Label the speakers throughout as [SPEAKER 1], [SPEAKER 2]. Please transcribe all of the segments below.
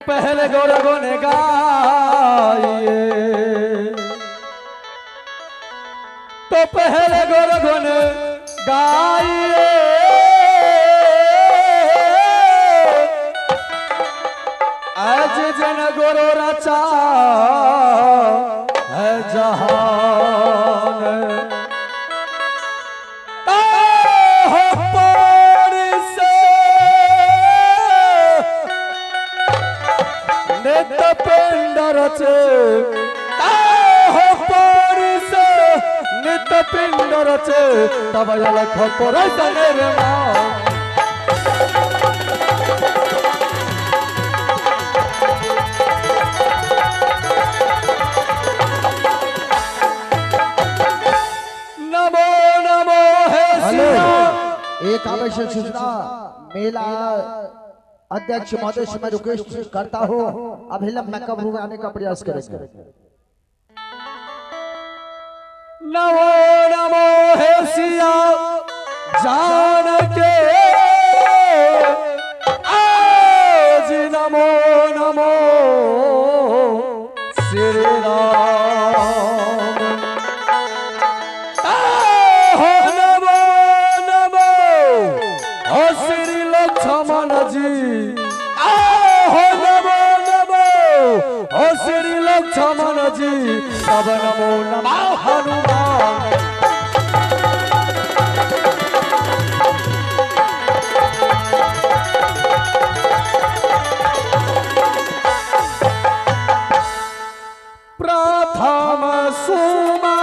[SPEAKER 1] पहले गौर गुण गाइए, तो पहले गौर गुण गाइए। आज जन गुरु रचा है जहान, नित पिंड रचे, ताहो से नित पिंड रचे, तब अलख पुरुष निर्माण। नमो नमो हे सिया।
[SPEAKER 2] एक आवश्यक सूचना, मेला अध्यक्ष महोदय से मैं रिक्वेस्ट करता हूँ, अभिलंब मैकअप रूम आने का प्रयास करेंगे।
[SPEAKER 1] नमो नमो हे सिया जान के, आज नमो नमो श्री राम। आहो नमो नमो ओ श्री लक्ष्मण जी, आहो नमो नमो ओ श्री लक्ष्मण जी, तब नमो नमः हनुमान। प्रथम सुमा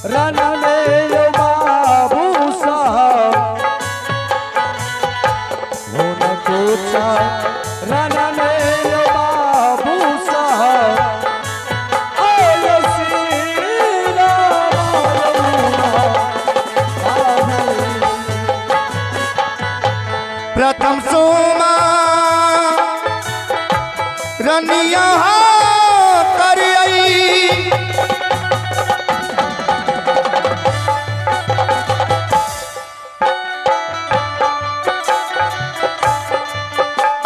[SPEAKER 1] रन में यो बाबू साहब, हुनको रन में यो बाबू साहब, आयो श्री राम।
[SPEAKER 3] प्रथम सोमा रनिया कर आई,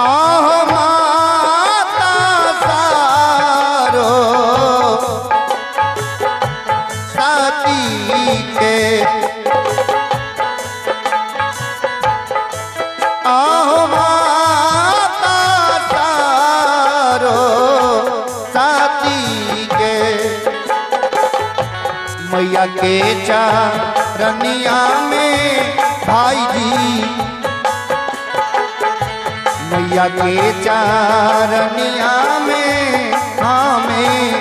[SPEAKER 3] आह माता सारो साथी के, आह माता सारो साथी के, मैया के चरनिया में भाई जी, मैया के चरनिया में हमें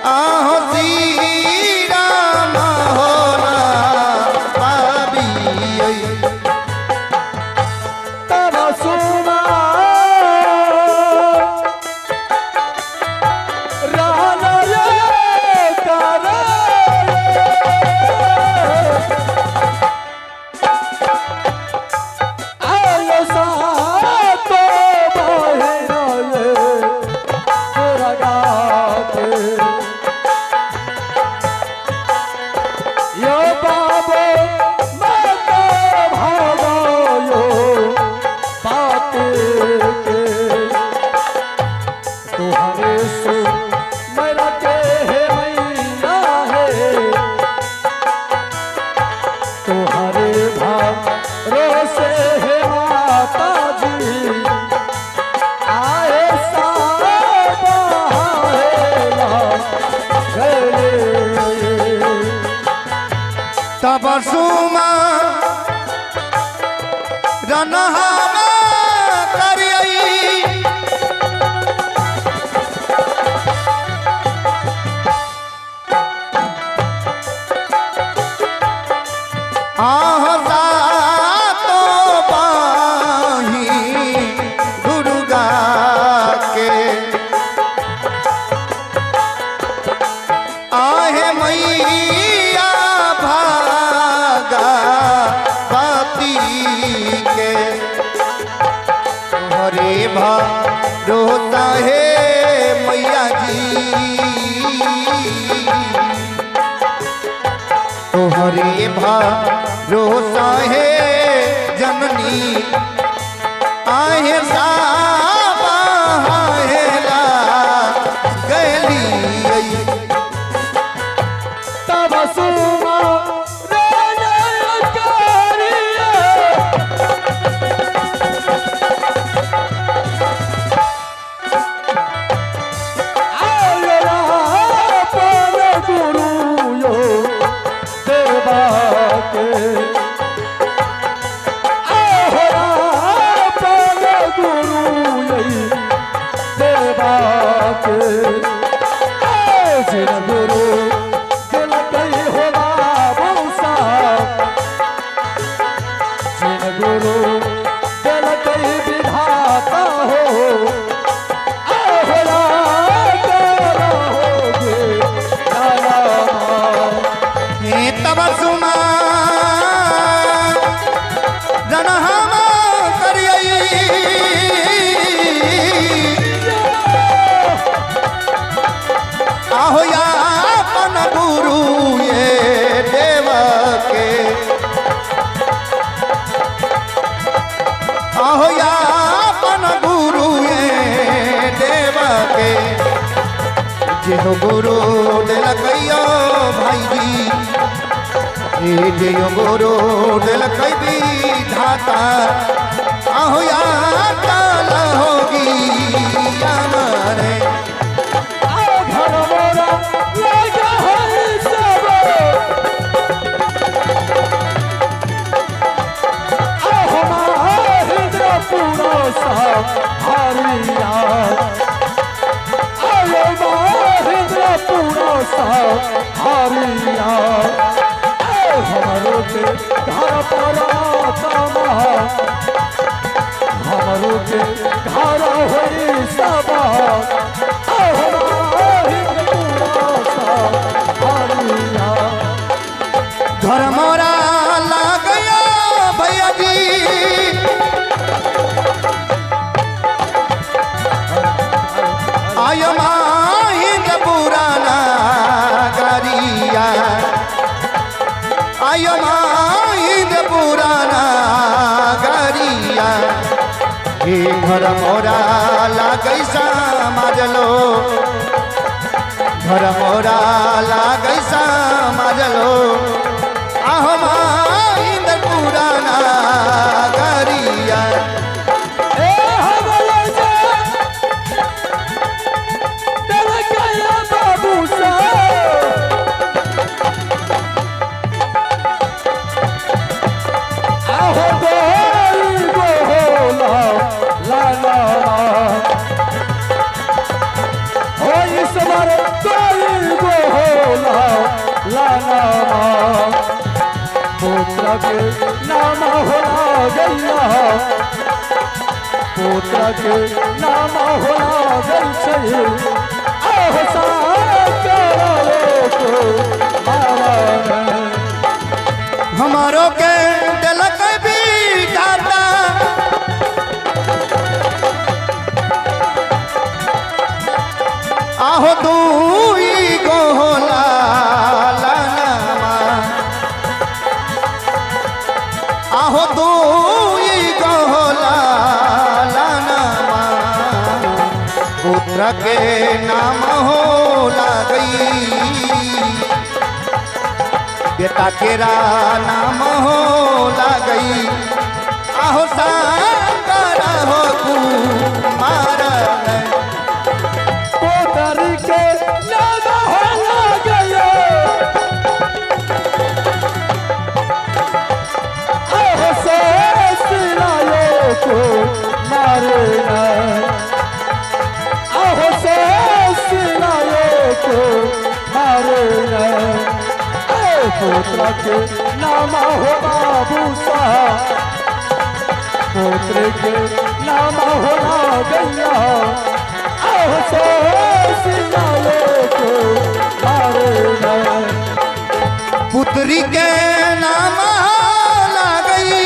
[SPEAKER 3] आहो श्री राम होना पाबी।
[SPEAKER 1] तब सुमा
[SPEAKER 3] तब सुमा रनहा में भरोसा हे मैया जी, तोहरे भरोसा हे जननी, आहे साबा हेला गली।
[SPEAKER 1] तब सुमा गुरु यो देवा के आहोरा गुरु यही देवा के जिन गुरु दिल कई हो बाबू साहब, जिन गुरु दिल कई विधाता हो, आहोरा करोगे लाला।
[SPEAKER 3] हे तब सुमा रणहमा करियई, आहो यापन गुरु ये देव के, आहो यापन गुरु ये देव के, जेहो गुरु दिलकैयो भाई जी, हे जेहो गुरु दिलकै विधाता, आहो या काल होगी अमरे।
[SPEAKER 1] घर मोरा लगा है सब, आहो महेंद्र पूरा साहब हरिया, आयो महेंद्र पूरा साहब हरिया, हमरो के घर पर आत्मा, हमरो के घर होई सब, आहो महेंद्र पूरा साहब हरिया।
[SPEAKER 3] घर मोरा लागया भैया जी, आय माहिंद पुराना गरिया, आय माहिंद पुराना गरिया, हे घर मोरा लागै समाजलो, घर मोरा लागै समाजलो, आहो माहिंद पुराना गरिया।
[SPEAKER 1] ए हमरो जे दिल बाबू साहब, आहो गोरी गोला लाला, हो ईश्वर गोरी गोला लाला, पुत्र के नाम होला गैया, पुत्र के नाम होला गई छै, आहो साकर को मारा।
[SPEAKER 3] हमारो के दिलक विधाता, आहो दुई गोला लानामा, आहो दुई गोला लानामा, पुत्र के नाम हो लागई, बेटा केरा नाम हो लागई, आहो सागर हो कुमार।
[SPEAKER 1] पुत्र के नाम होला गया, आहो सिलायो को मारे, आहो सिलायो को मारे, पुत्र के नाम हो बाबू साहब, पुत्र के नाम होला गैया, आहो सिलायो को मारे।
[SPEAKER 3] पुत्री के नाम लागई,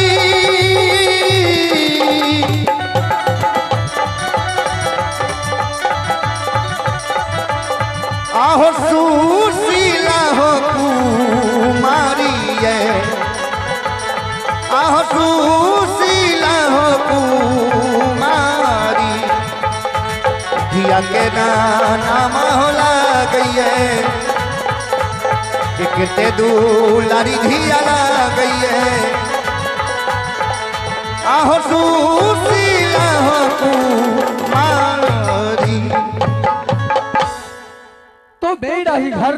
[SPEAKER 3] बिजुलिया के नाम होला गई है, एक ते दुलारी धिया गई है। आहो सुशीला हो कुमारी।
[SPEAKER 1] तो मेरा ही घर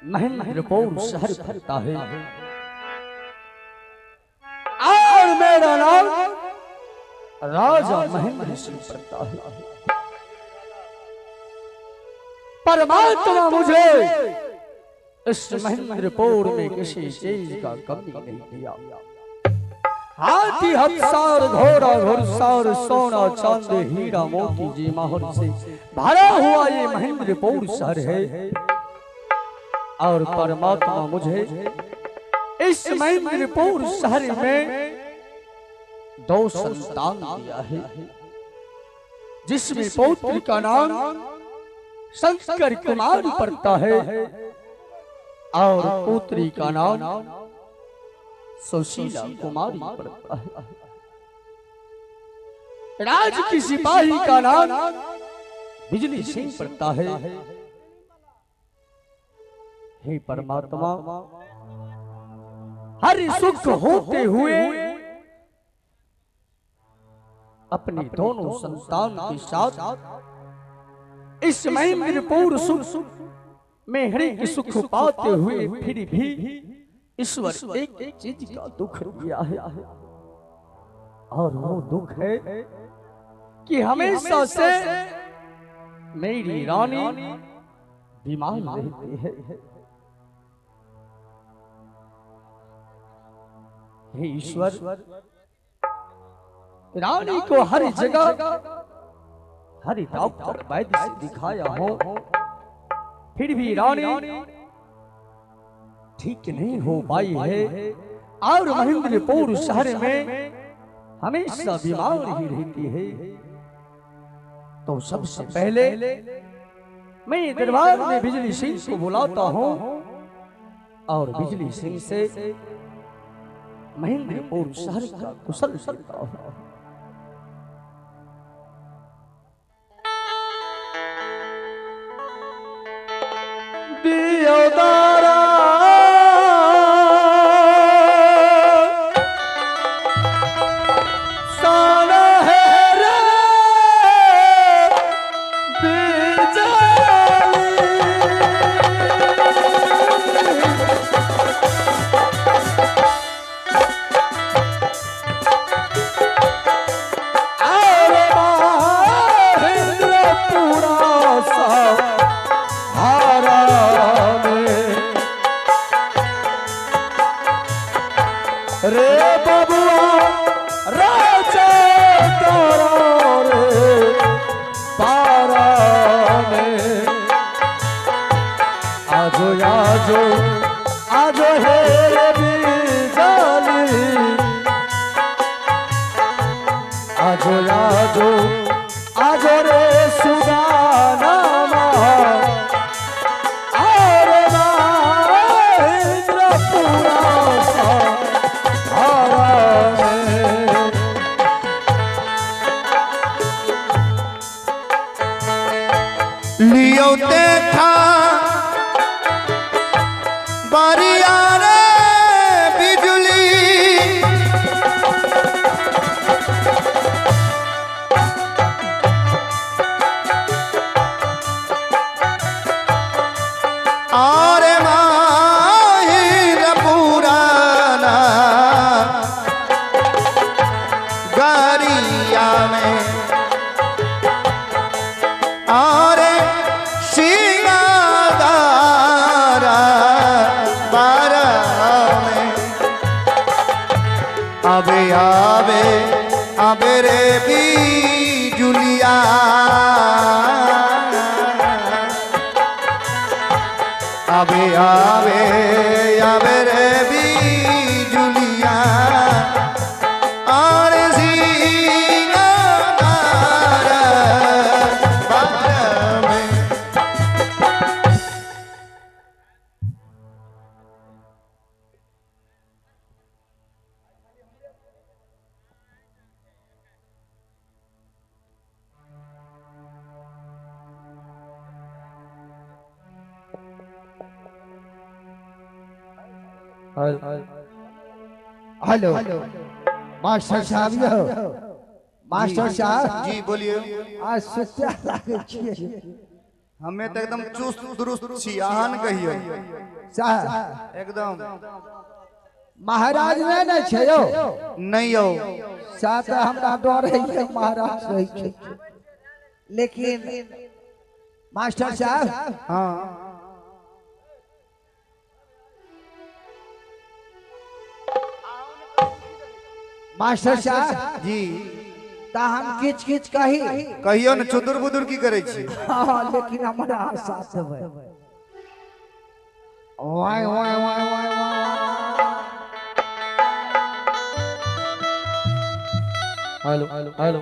[SPEAKER 1] महेंद्रपुर शहर पड़ता है और मेरा नाम राजा महेंद्र सिंह पड़ता है। परमात्मा मुझे इस महेंद्रपुर में किसी चीज का कमी नहीं दिया। हाथी हथसार घोड़ा घुड़सार सोना चांदी हीरा मोती जी माहौल से भरा हुआ ये महेंद्रपुर शहर है और परमात्मा मुझे इस महेंद्रपुर शहर में दो संतान दिया है, जिसमें पौत्र का नाम शंकर कुमार पड़ता है और पुत्री का नाम सुशीला कुमारी पड़ता है। राज की सिपाही का नाम बिजली सिंह पड़ता है। हे परमात्मा, हर सुख होते हुए अपने दोनों संतान के साथ इस महेंद्रपुर सुख में हर सुख पाते हुए फिर भी ईश्वर एक चीज का दुख दिया है और वो दुख है कि हमेशा से मेरी रानी बीमार रहती है। हे ईश्वर, रानी को हर जगह हर डॉक्टर वैद्य से दिखाया हो, फिर भी रानी ठीक नहीं हो पाई है और महेंद्रपुर शहर में हमेशा बीमार ही रहती है। तो सबसे पहले मैं दरबार में बिजली सिंह को बुलाता हूँ और बिजली सिंह से महेंद्रपुर शहर का कुशल लेता हूँ। दियोदारा सारा है रे बिजली, और महेंद्रपुरा सा हारा में रे बबुआ राजा तारा रे पारा में आजो आजो आजो हे रे बिजली, आजो आजो आजो रे सुगाना और महेंद्रपुरा सा हारा में।
[SPEAKER 3] लियो देखा बारिया रे बिजुली, और महेंद्रपुराना गरिया में और सिंगादारा बारा में आवे आवे आवे रे बिजुलिया, आवे आवे आवे रे बिजुलिया और सिंगादारा बारा में।
[SPEAKER 2] हेलो मास्टर साहब यौ, मास्टर साहब।
[SPEAKER 3] जी बोलिए।
[SPEAKER 2] आज सुत्या लागै छियै।
[SPEAKER 3] हमे तऽ एकदम चुस्त दुरुस्त छी, अहाँ ने कहियौ।
[SPEAKER 2] साहब
[SPEAKER 3] एकदम।
[SPEAKER 2] महाराज नहि ने छै यौ?
[SPEAKER 3] नहि यौ।
[SPEAKER 2] साथ हमरा डर है महाराज रहै छै, लेकिन मास्टर साहब।
[SPEAKER 3] हाँ।
[SPEAKER 2] मास्टर साहब
[SPEAKER 3] जी।
[SPEAKER 2] ता हम किच किच कही।
[SPEAKER 3] कहियौ ने, चुदुर बुदुर की करै छी?
[SPEAKER 2] हाँ, लेकिन हमरा आशा देबै। Y Y Y Y Y.
[SPEAKER 1] Hello hello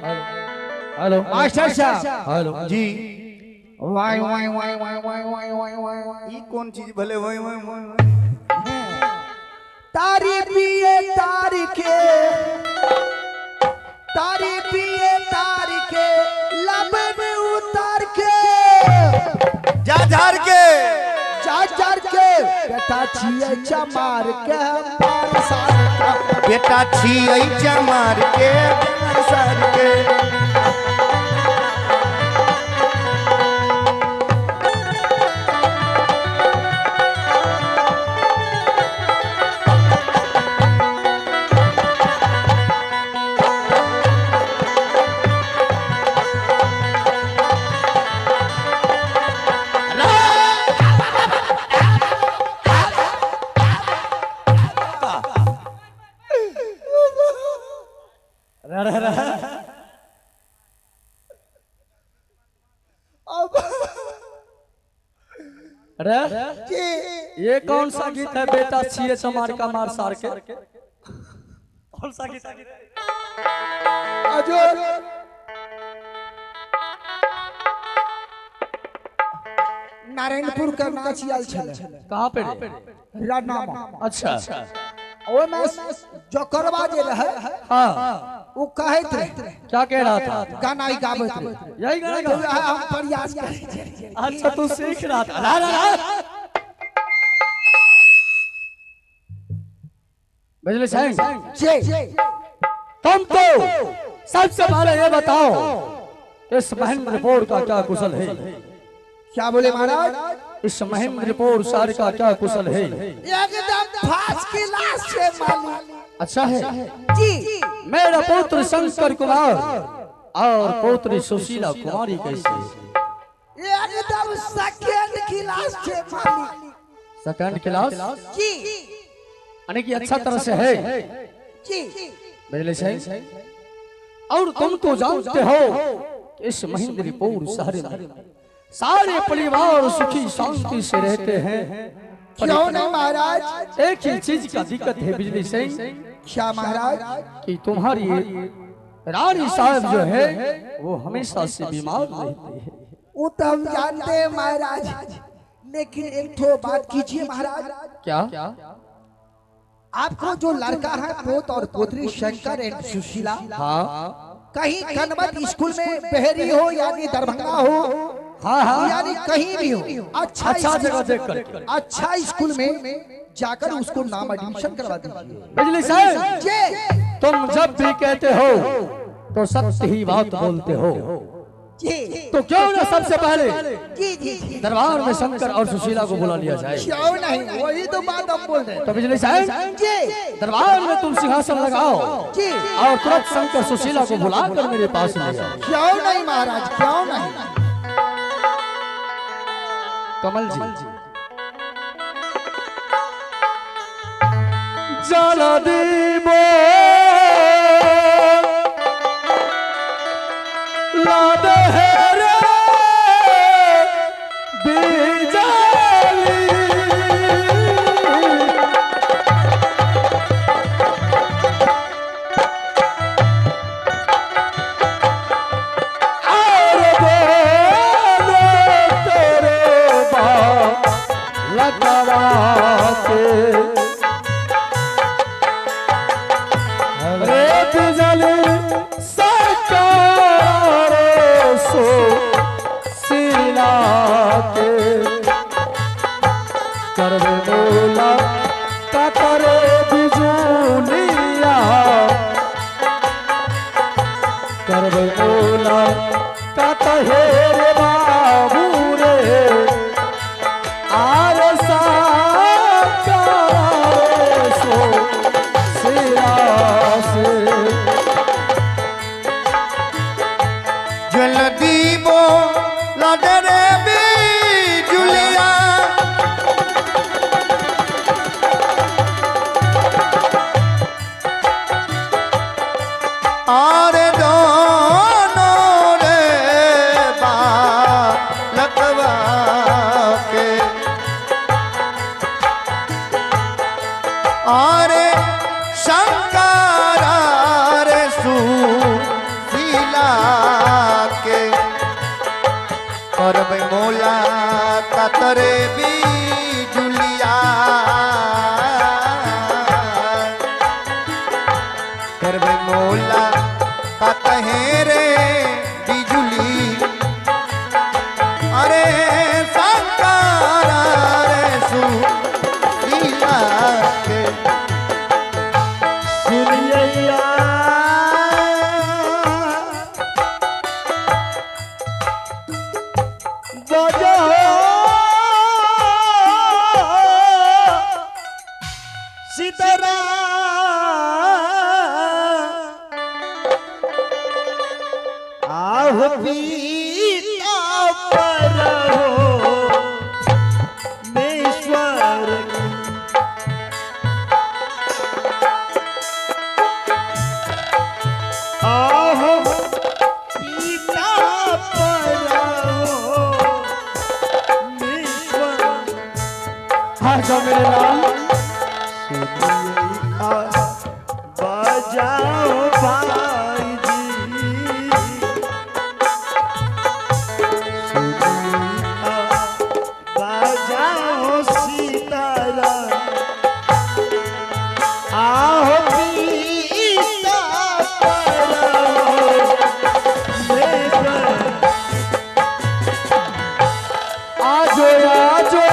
[SPEAKER 1] hello
[SPEAKER 2] master साहब।
[SPEAKER 1] हेलो।
[SPEAKER 3] जी।
[SPEAKER 2] Y Y Y Y Y Y Y Y Y.
[SPEAKER 3] ई कोन चीज भले वही वही वही वही?
[SPEAKER 2] तारी पिए तारी के, तारी पिए तारी के, लब में उतार के,
[SPEAKER 3] जा झाड़ के,
[SPEAKER 2] चार चार के, बेटा छिए चमार के मार सार के।
[SPEAKER 3] बेटा छियै चमार के सार के।
[SPEAKER 1] अरे ये कौन सा गीत है, बेटा छिए चमार का मार सार के? कौन सा गीत है?
[SPEAKER 2] अजो नारायणपुर के नाच आयल छलै।
[SPEAKER 1] कहाँ पे रे?
[SPEAKER 2] रानामा।
[SPEAKER 1] अच्छा।
[SPEAKER 2] ओहिमे जोकरवा जे रहे,
[SPEAKER 1] हाँ,
[SPEAKER 2] ओ कहैत रहे।
[SPEAKER 1] क्या कह रहा था?
[SPEAKER 2] गाना ही गाबैत रहे।
[SPEAKER 1] यही गाना
[SPEAKER 2] तो
[SPEAKER 1] गा?
[SPEAKER 2] हम प्रयास करै छियै।
[SPEAKER 1] अच्छा, तू सीख रहा था। रा, रा, रा। बिजली सिंह
[SPEAKER 2] जी।
[SPEAKER 1] तुम तो सबसे पहले ये बताओ, इस महेंद्रपुर का क्या कुशल है?
[SPEAKER 2] क्या बोले महाराज?
[SPEAKER 1] इस महेंद्रपुर शहर का क्या कुशल है?
[SPEAKER 2] एकदम फर्स्ट क्लास से मालिक।
[SPEAKER 1] अच्छा है।
[SPEAKER 2] जी।
[SPEAKER 1] मेरा पुत्र शंकर कुमार और पुत्री सुशीला कुमारी कैसे है?
[SPEAKER 2] एकदम सेकंड क्लास से मालिक।
[SPEAKER 1] Second class?
[SPEAKER 2] जी।
[SPEAKER 1] यानी कि अच्छा तरह से है।
[SPEAKER 2] जी।
[SPEAKER 1] बिजली सिंह, और तुम तो जानते हो कि इस महेंद्रपुर शहर में सारे परिवार सुखी शांति से रहते हैं।
[SPEAKER 2] क्यों नहीं महाराज?
[SPEAKER 1] एक ही चीज का दिक्कत है बिजली सिंह।
[SPEAKER 2] क्या महाराज?
[SPEAKER 1] कि तुम्हारी रानी साहब जो है वो हमेशा से बीमार रहती है।
[SPEAKER 2] वो तो हम जानते हैं महाराज, लेकिन एक ठो बात कीजिए महाराज।
[SPEAKER 1] क्या?
[SPEAKER 2] आपको जो लड़का है, पोत और पोत्री शंकर एंड सुशीला,
[SPEAKER 1] हाँ,
[SPEAKER 2] कहीं कनवत स्कूल में बहरी हो, यानी दरभंगा हो,
[SPEAKER 1] हाँ हाँ,
[SPEAKER 2] यानी कहीं भी हो, अच्छा
[SPEAKER 1] अच्छा जगह देख करके
[SPEAKER 2] अच्छा स्कूल में जाकर उसको नाम एडमिशन करवा दीजिए।
[SPEAKER 1] बिजली साहब
[SPEAKER 2] जी।
[SPEAKER 1] तुम जब भी कहते हो तो सत्य ही बात बोलते हो,
[SPEAKER 2] जी।
[SPEAKER 1] तो क्यों ना सबसे पहले
[SPEAKER 2] जी जी जी
[SPEAKER 1] दरबार में शंकर और सुशीला को बुला लिया जाए?
[SPEAKER 2] क्यों नहीं, वही तो बात हम बोल रहे हैं।
[SPEAKER 1] तो बिजली साहब
[SPEAKER 2] जी।
[SPEAKER 1] दरबार में तुम सिंहासन लगाओ
[SPEAKER 2] जी।
[SPEAKER 1] और तुरंत शंकर सुशीला को बुलाकर मेरे पास ले आओ।
[SPEAKER 2] क्यों नहीं महाराज, क्यों नहीं।
[SPEAKER 1] कमल जी जला दीबो लाद है रे बिजली, और बोलो तेरे बाप लगवा के। करब मोला कत हे रे बाबू रे आर साकार सो सिरा से।
[SPEAKER 3] जल्दी बो लडरे बिजुलिया और दोनों रे बालकवा के और शंकर रे सुशीला के करब मोला कतरे बिजुलिया करब मोला कतहे रे बिजुली अरे शंकर रे सुशीला के।
[SPEAKER 4] सुनिया बजाओ सीताराम आहो पीता पर हो मेश्वर आहो पीता पर हो मेश्वर।
[SPEAKER 1] हाँ जाओ मेरे लाल।
[SPEAKER 4] सुनिया बजाओ भाई जी सुनिया बजाओ सीतारा आहो पीता पर हो मेश्वर।
[SPEAKER 1] आजो आजो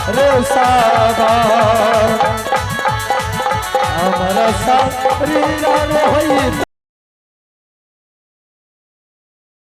[SPEAKER 1] रे सागर, আমার শরীর হইতে।